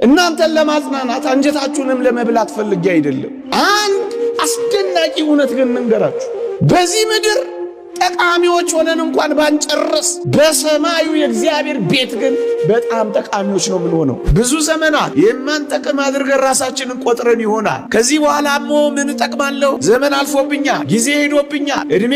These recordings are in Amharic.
እናንተን ለማጽናናት አንጀታችሁንም ለመብላት ፈልጌ አይደለም። አንድ አስደናቂ እውነት ግን እንንገራችሁ። በዚህ ምድር ጠቃሚዎች ሆነን እንኳን ባንጨርስ በሰማዩ የእግዚአብሔር ቤት ግን በጣም ጠቃሚዎች ነው የምንሆነው። ብዙ ዘመናት የማንጠቅም አድርገን ራሳችንን ቆጥረን ይሆናል። ከዚህ በኋላሞ ምን እጠቅማለሁ? ዘመን አልፎብኛል፣ ጊዜ ሄዶብኛል፣ ዕድሜ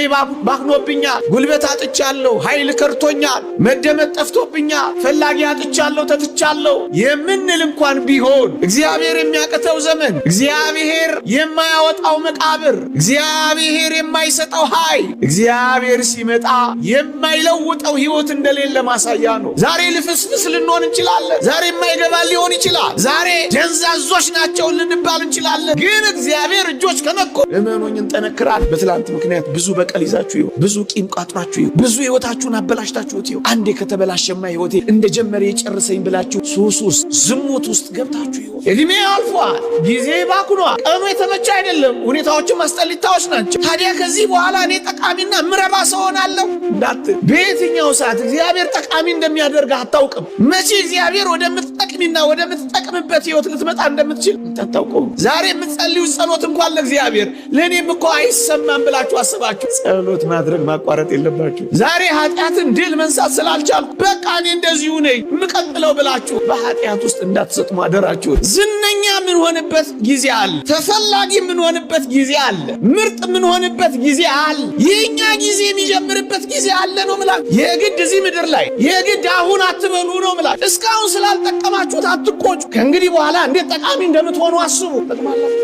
ባክኖብኛል፣ ጉልበት አጥቻለሁ፣ ኃይል ከርቶኛል፣ መደመጥ ጠፍቶብኛል፣ ፈላጊ አጥቻለሁ፣ ተትቻለሁ የምንል እንኳን ቢሆን እግዚአብሔር የሚያቅተው ዘመን፣ እግዚአብሔር የማያወጣው መቃብር፣ እግዚአብሔር የማይሰጠው ኃይል፣ እግዚአብሔር ሲመጣ የማይለውጠው ሕይወት እንደሌለ ማሳያ ነው። ዛሬ ልፍስፍስ ልንሆን እንችላለን። ዛሬ የማይገባ ሊሆን ይችላል። ዛሬ ደንዛዞች ናቸው ልንባል እንችላለን። ግን እግዚአብሔር እጆች ከነኮ እመኑኝ እንጠነክራል። በትላንት ምክንያት ብዙ በቀል ይዛችሁ ይሁን፣ ብዙ ቂም ቋጥራችሁ ይሁን፣ ብዙ ሕይወታችሁን አበላሽታችሁት ይሁን፣ አንዴ ከተበላሸማ ሕይወቴ እንደጀመረ የጨርሰኝ ብላችሁ ሱስ ውስጥ ዝሙት ውስጥ ገብታችሁ ይሁን፣ እድሜ አልፏል፣ ጊዜ ባክኗል፣ ቀኑ የተመቸ አይደለም፣ ሁኔታዎችም አስጠሊታዎች ናቸው። ታዲያ ከዚህ በኋላ እኔ ጠቃሚና ምረባ ሰው ሆናለሁ እንዳትል፣ በየትኛው ሰዓት እግዚአብሔር ጠቃሚ እንደሚያደርግህ አታውቅም። መቼ እግዚአብሔር ወደምትጠቅሚና ወደምትጠቅምበት ሕይወት ልትመጣ እንደምትችል አታውቀውም። ዛሬ የምትጸልዩ ጸሎት እንኳን ለእግዚአብሔር ለእኔም እኮ አይሰማም ብላችሁ አስባችሁ ጸሎት ማድረግ ማቋረጥ የለባችሁ። ዛሬ ኃጢአትን ድል መንሳት ስላልቻልኩ በቃ እኔ እንደዚሁ ነኝ የምቀጥለው ብላችሁ በኃጢአት ውስጥ እንዳትሰጥሙ አደራችሁ። ዝነኛ የምንሆንበት ጊዜ አለ። ተፈላጊ የምንሆንበት ጊዜ አለ። ምርጥ የምንሆንበት ጊዜ አለ። የእኛ ጊዜ የሚጀምርበት ጊዜ አለ ነው ምላችሁ። የግድ እዚህ ምድር ላይ የግድ አሁን አትበሉ ነው ምላችሁ። እስካሁን ስላልጠቀማችሁት አትቆጩ። ከእንግዲህ በኋላ እንዴት ጠቃሚ እንደምትሆኑ አስቡ። ጠቅማላችሁ።